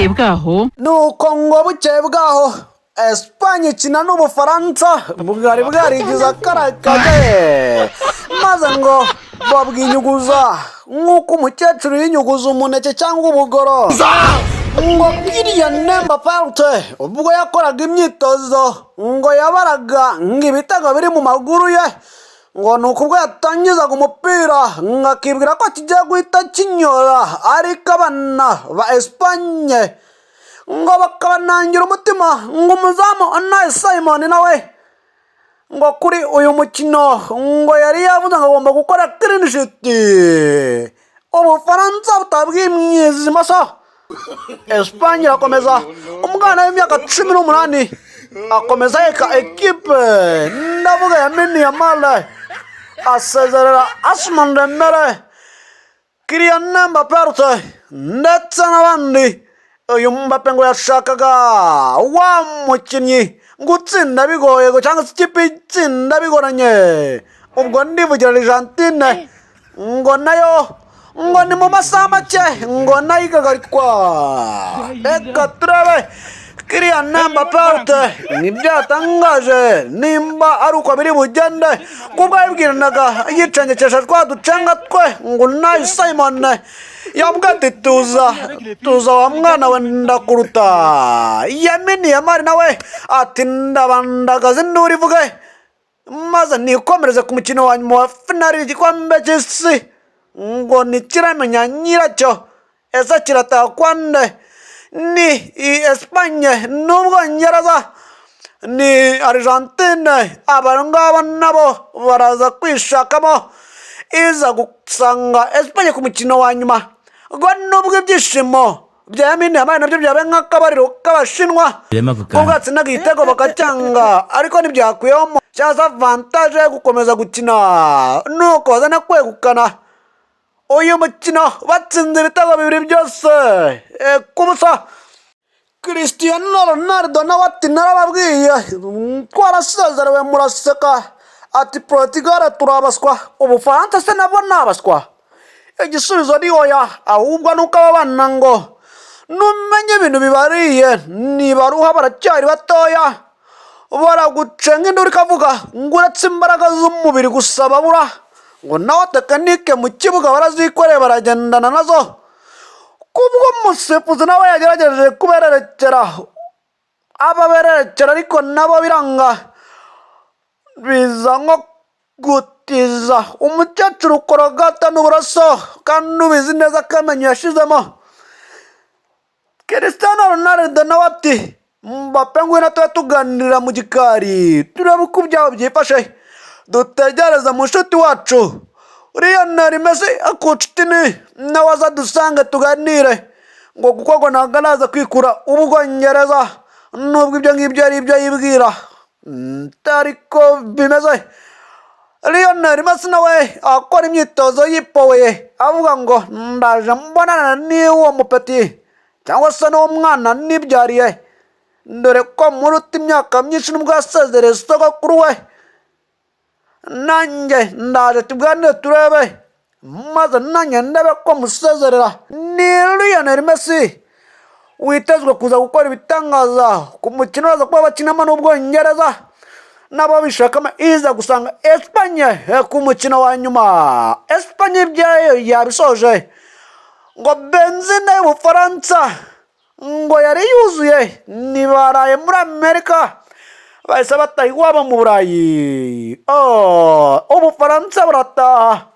Bukeye bwaho. Nuko ngo bukeye bwaho Esipanye ikina n'Ubufaransa bwari bwarigize akarakage, maze ngo babwinyuguza nk'uko umukecuru yinyuguza umuneke cyangwa ubugoro. Ngo Kylian Mbappe ubwo yakoraga imyitozo ngo yabaraga ngo ibitego biri mu maguru ye, ngo ni uko ubwo yatangizaga umupira ngo akibwira ko kigiye guhita kinyora, ariko abana ba Esipanye ngo bakabanangira umutima. Ngo umuzamu Unai Simon nawe ngo kuri uyu mukino ngo yari yavuze ngo agomba gukora clean sheet, Ubufaransa butabwimyiza imoso. Esipanye irakomeza, umwana w'imyaka 18 akomeza yeka ekipe, ndavuga Lamine Yamal, asezerera Ousmane Dembele, Kylian Mbappe ndetse n'abandi. Uyu Mbappe ngo yashakaga wa mukinnyi ngo utsinda bigoye cyangwa se ikipe itsinda bigoranye, ubwo ndivugira Argentine, ngo nayo ngo ni mu masaha make ngo nayo igagarikwa. Reka turebe Kylian Mbappe nibyo yatangaje nimba ari uko biri bugende, kubwo yabibwiranaga yicengekesha twa ducenga twe. Ngo Unai Simon yabwiye ati: "Tuza, tuza wa mwana we, ndakuruta." Lamine Yamal nawe ati: "Ndabandagaza induru ivuge maze nikomereze ku mukino wa nyuma wa finali y'igikombe cy'isi." Ngo ntikiramenya nyiracyo, ese kirataha kwande? Ni Esipanye n'Ubwongereza, ni Argentine? Aba ngaba nabo baraza kwishakamo iza gusanga Esipanye ku mukino wa nyuma. Ngo nubwo ibyishimo bya Lamine Yamal nabyo byabaye nk'akabariro k'Abashinwa Birema ako ubwo kanya. yatsindaga igitego bakacyanga, ariko ntibyakuyemo cyangwa avantage yo gukomeza gukina, nuko bazana kwegukana uyu mukino batsinze ibitego bibiri byose ku busa. Cristiano Ronaldo nawe ati: "Narababwiye, twarasezerewe muraseka." Ati: "Portugal turabaswa, Ubufaransa se nabo ni abaswa?" Igisubizo ni oya, ahubwo nuko aba bana ngo numenye ibintu bibariye nibaruha, baracyari batoya, baragucenga induru ikavuga. Ngo uretse imbaraga z'umubiri gusa babura, ngo nawe technique mu kibuga barazikoreye, baragendana nazo. Kubwo umusifuzi nawe yagerageje kubererekera, ababererekera, ariko nabo biranga, biza nko gutiza umukecuru Colgate n'uburoso kandi ubizi neza ko amenyo yashizemo. Cristiano Ronaldo nawe ati: "Mbappe, ngwino tube tuganirira mu gikari, turebe uko ibyabo byifashe, dutegereze mushuti wacu Lionel Messi akucitini nawe aza dusange tuganire." Ngo kuko ngo ntabwo araza kwikura Ubwongereza, nubwo ibyo ngibyo ari ibyo yibwira ariko bimeze. Lionel Messi nawe akora imyitozo yipoweye, avuga ngo ndaje mbonana n'uwo mupeti cyangwa se n'uwo mwana nibyariye, dore ko muruta imyaka myinshi nubwo yasezereye sogokuru we. Nanjye ndaje tuganire, turebe maze nanjye ndebe ko musezerera. Ni Lionel Messi witezwe kuza gukora ibitangaza ku mukino baza kuba bakinamo n'Ubwongereza, nabo bishakamo iza gusanga Esipanye ku mukino wa nyuma. Esipanye ibyayo yabisoje, ngo benzine y'Ubufaransa ngo yari yuzuye, ntibaraye muri Amerika, bahise bataha iwabo mu Burayi. Oh, Ubufaransa burataha,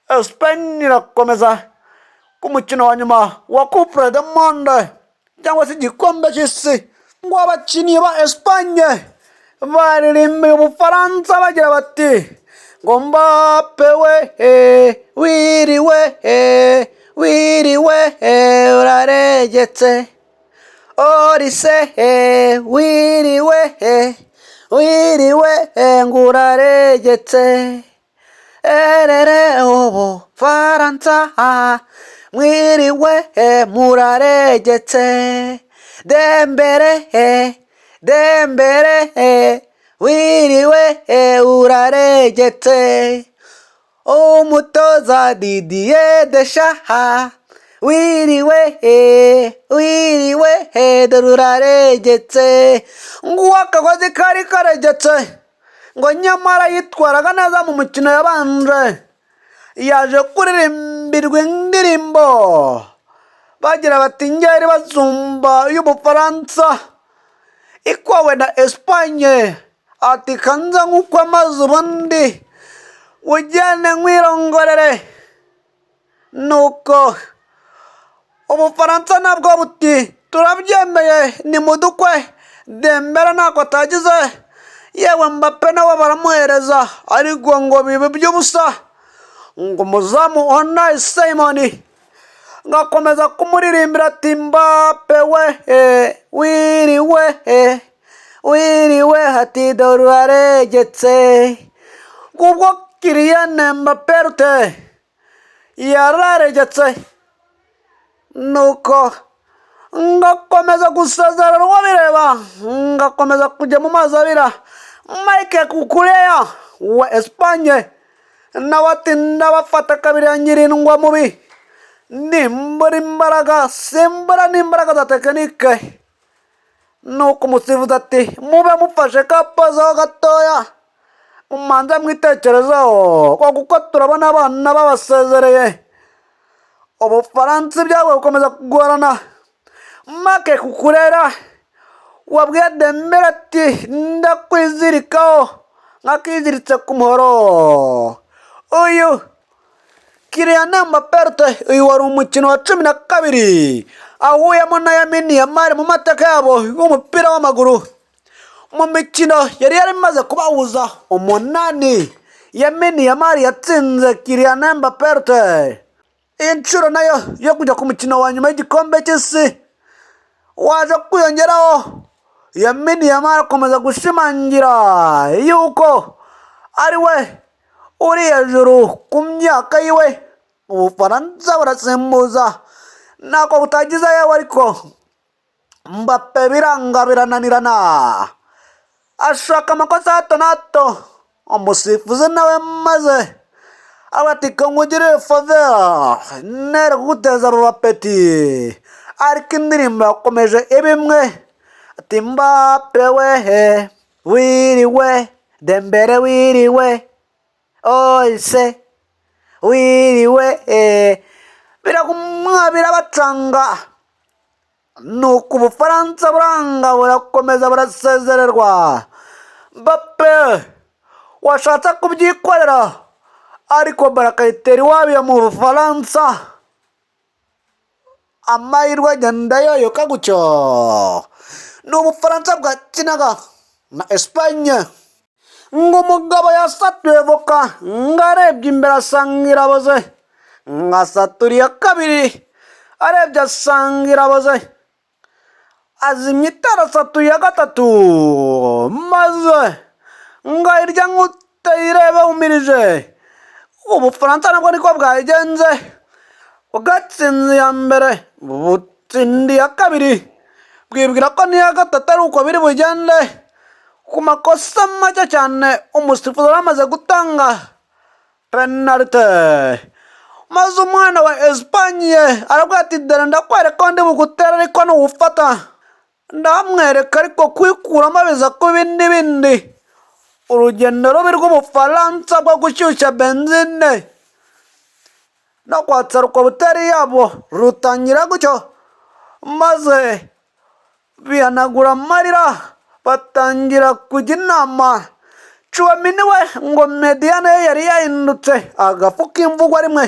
Esipanye irakomeza ku mukino wa nyuma wa Coupe du Monde cyangwa se igikombe cy'isi. Ngo abakinnyi ba Esipanye baririmbiye Ubufaransa bagira bati ngo: "Mbappe we he, wiriwe he, wiriwe he, uraregetse. Olise he, wiriwe he, wiriwe he, ngo uraregetse. Erere Ubufaransa, mwiriwe he, muraregetse. Dembele he, Dembele he, wiriwe he, uraregetse. Umutoza Didier Deschamps." Wiriwe he, wiriwe he, dore uraregetse. Nguwo akagozi kari karegetse, ngo nyamara yitwaraga neza mu mukino yabanje. Yaje kuririmbirwa indirimbo bagira bati: "Ngeri bazumba y'Ubufaransa ikwawe na Esipanye." Ati: "Kanza nk'uko amazi, ubundi ujyane nkwirongorere." Nuko Ubufaransa nabwo buti: "Turabyemeye, ni mudukwe." Dembele ntako atagize, yewe Mbappe nawe baramuhereza, ariko ngo bibe by'ubusa. Ngo umuzamu Unai Simon ngakomeza kumuririmbira ati: "Mbappe we, wiriwe he, wiriwe." Ati: "Dore uraregetse." Kubwo Kylian Mbappe rute yararegetse, nuko ngakomeza gusezererwa bireba, ngakomeza kujya mu mazi abira. Marc Cucurella wa Esipanye nawe ati: "Ndabafata kabiri ya nyirindwa mubi, nimbura imbaraga simbura n'imbaraga za technique." Nuko umusifuzi ati: "Mube mufashe kapozeho gatoya, mumanze mwitekerezaho, kuko turabona abana babasezereye." Ubufaransa ibyabo gukomeza kugorana. Marc Cucurella wabwiye Dembele ati: "Ndakwizirikaho nkakiziritse ku muhoro." Uyu Kylian Mbappe, uyu wari umukino wa 12 ahuyemo na Lamine Yamal mu mateka yabo y'umupira w'amaguru. Mu mikino yari yari imaze kubahuza umunani, Lamine Yamal yatsinze Kylian Mbappe. Iyi nshuro nayo yo kujya ku mukino wa nyuma y'igikombe cy'isi waje kwiyongeraho, Lamine Yamal akomeza gushimangira yuko ari we uri hejuru ku myaka yiwe. Ubufaransa burasimbuza ntako butagize yewe, ariko Mbappe biranga, birananirana, ashaka amakosa hato na hato. Umusifuzi nawe maze ati: "Nkugirire faveur, nere kuguteza abo bapeti." Ariko indirimbo yakomeje iba imwe, ati: "Mbappe wehe, wiriwe, Dembele wiriwe, Olise wiriwe." Biragumwa birabacanga. Nuko Ubufaransa buranga, burakomeza burasezererwa. Mbappe washatse kubyikorera, ariko barakayitera iwabo mu Bufaransa, amahirwe agenda yoyoka gutyo. Ni Ubufaransa bwakinaga na Esipanye. Ngo umugabo yasatuye voka, ngo arebye imbere asanga iraboze, ngo asatura iya kabiri, arebye asanga iraboze, azimya itara, asatuye iya gatatu, maze ngo ayirya nk'utayireba wumirije. Ubufaransa nabwo niko bwagenze, bwatsinze iya mbere, butsinda iya kabiri, bwibwira ko n'iya gatatu ari uko biri bugende. Ku makosa make cyane, umusifuzi yari amaze gutanga penalite, maze umwana wa Esipanye aravuga ati: "Dore ndakwereka ko ndi bugutera, ariko nuwufata ndamwereka." Ariko kwikuramo biza kuba ibindi bindi. Urugendo rubi rw'Ubufaransa bwo gushyushya benzine no kwatsa rukobuteri yabo rutangira gutyo, maze bihanagura amarira, batangira kujya inama. Tchouameni we, ngo médiane ye yari yahindutse agafu k'imvugwa rimwe,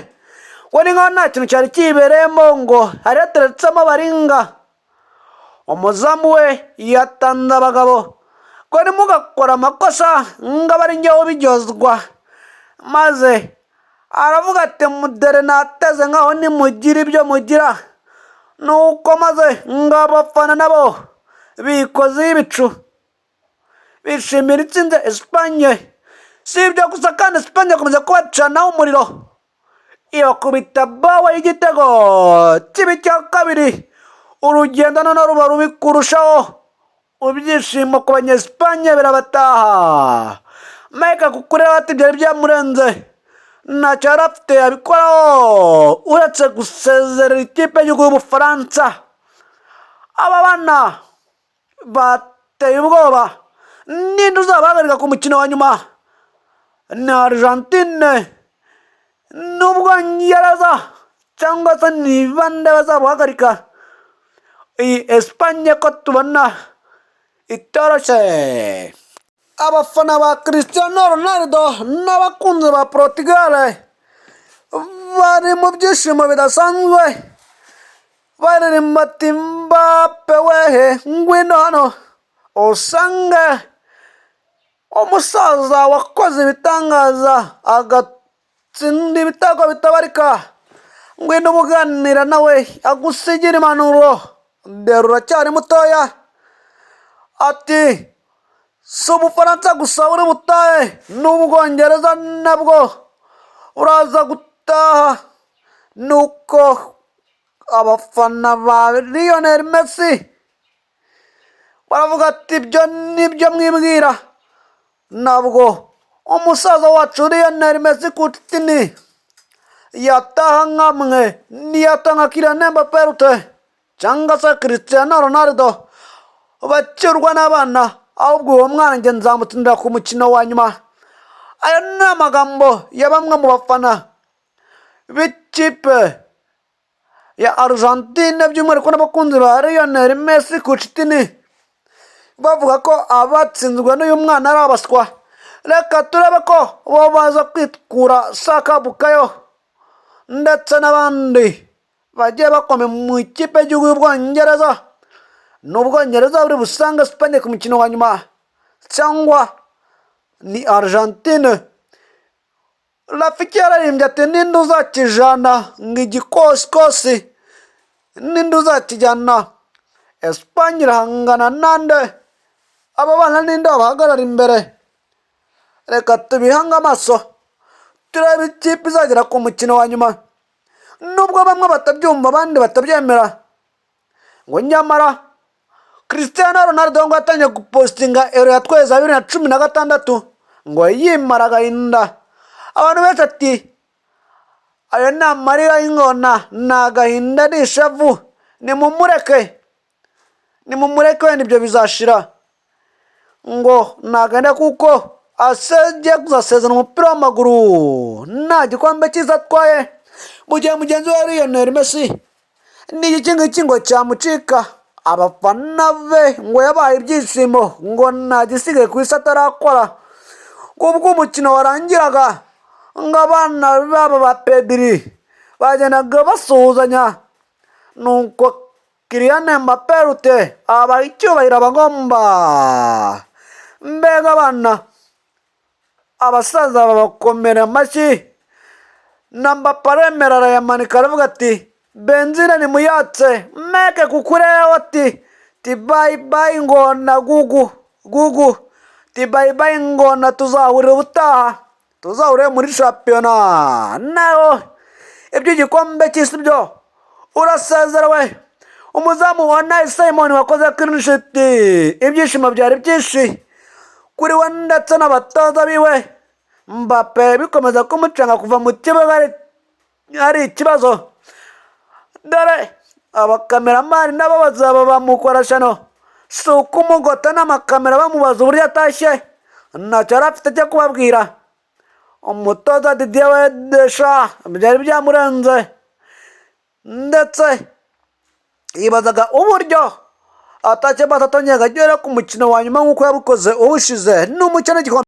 ngo ni nkaho nta kintu cyari kibereyemo, ngo hari hateretsemo baringa. Umuzamu we yatanze abagabo ngo ntimugakore amakosa, ngo abe ari njyewe ubiryozwa. Maze aravuga ati: "Mudere nateze nkaho nimugira ibyo mugira." Nuko maze ngo abafana nabo bikozeho ibicu, bishimira itsinze Esipanye. Si ibyo gusa kandi, Esipanye yakomeza kubacanaho umuriro, ibakubita bawe y'igitego kibi cya kabiri. Urugendo noneho ruba rubi kurushaho, ibyishimo ku Banyesipanye birabataha. Marc Cucurella ati byari byamurenze. Ntacyo yari afite yabikoraho uretse gusezerera ikipe y'igihugu y'Ubufaransa. Aba bana bateye ubwoba. Ninde uzabahagarika ku mukino wa nyuma? Ni Argentine n'Ubwongereza cyangwa se ni bande bazabuhagarika iyi Esipanye ko tubona itoroshye? Abafana ba Cristiano Ronaldo n'abakunzi ba Portugal bari mu byishimo bidasanzwe, baririmba ati: "Mbappe wehe, ngwino hano usange umusaza wakoze ibitangaza, agatsinda ibitego bitabarika. Ngwino ubuganira nawe agusigira impanuro, dore uracyari mutoya." Ati: "Si Ubufaransa gusa uri butahe, n'Ubwongereza nabwo uraza gutaha." Nuko abafana ba Lionel Messi baravuga ati: "Ibyo nibyo mwibwira, ntabwo umusaza wacu Lionel Messi Kutini yataha nkamwe, niyataha nka Kylian Mbappe rute cyangwa se Cristiano Ronaldo bakirwa n'abana. Ahubwo uwo mwana njye nzamutsindira ku mukino wa nyuma." Ayo ni amagambo ya bamwe mu bafana b'ikipe ya Argentine, by'umwihariko n'abakunzi ba Lionel Messi Cuccittini, bavuga ko abatsinzwe n'uyu mwana ari abaswa. Reka turebe ko bo baza kwikura Saka, Bukayo ndetse n'abandi bagiye bakomeye mu ikipe y'igihugu y'Ubwongereza. Ni Ubwongereza buri busange Sipanye ku mukino wa nyuma cyangwa ni Argentine? Rafiki yararimbye ati: "Ninde uzakijana ngo igikosikosi, ninde uzakijyana?" Esipanye irahangana nande? Aba bana ninde babahagarara imbere? Reka tubihange amaso turebe ikipe izagera ku mukino wa nyuma. Nubwo bamwe batabyumva, abandi batabyemera, ngo nyamara Cristiano Ronaldo ngo yatangiye gupositinga Euro ya tweza 2016 ngo yimara agahinda. Abantu benshi ati: "Ayo ni amarira y'ingona, ni agahinda, ni ishavu, nimumureke, nimumureke, wenda ibyo bizashira." Ngo ni agahinda kuko agiye kuzasezera umupira w'amaguru nta gikombe cyiza atwaye, mu gihe mugenzi we Lionel Messi ni iki ngiki ngo cyamucika. Abafana be ngo yabaye ibyishimo, ngo nta gisigaye ku isi atarakora. Ubwo umukino warangiraga, ngo abana babo ba Pedri bagendaga basuhuzanya, nuko Kylian Mbappe rute abaha icyubahiro abagomba. Mbega abana! Abasaza babakomera amashyi, na Mbappe aremera arayamanika, aravuga ati: "Benzine nimuyatse meke kukureho." Ati ti: "Bye bye ngona, gugu gugu." Ti: "Bye bye ngona, tuzahurira ubutaha, tuzahurire muri shampiyona, naho iby'igikombe cy'isi byo urasezerewe." Umuzamu wa Unai Simon wakoze clean sheet, ibyishimo byari byinshi kuri we ndetse n'abatoza biwe. Mbappe bikomeza kumucanga, kuva mu kibuga ari ikibazo. Dore abakameramani nabo bazaba bamukora shano, si ukumugota n'amakamera bamubaza uburyo atashye. Ntacyo yari afite cyo kubabwira. Umutoza Didier Deschamps byari byamurenze, ndetse yibazaga uburyo atashye batatu, agera ku mukino wa nyuma nk'uko yabikoze ubushize. Ni umukino w'igikombe.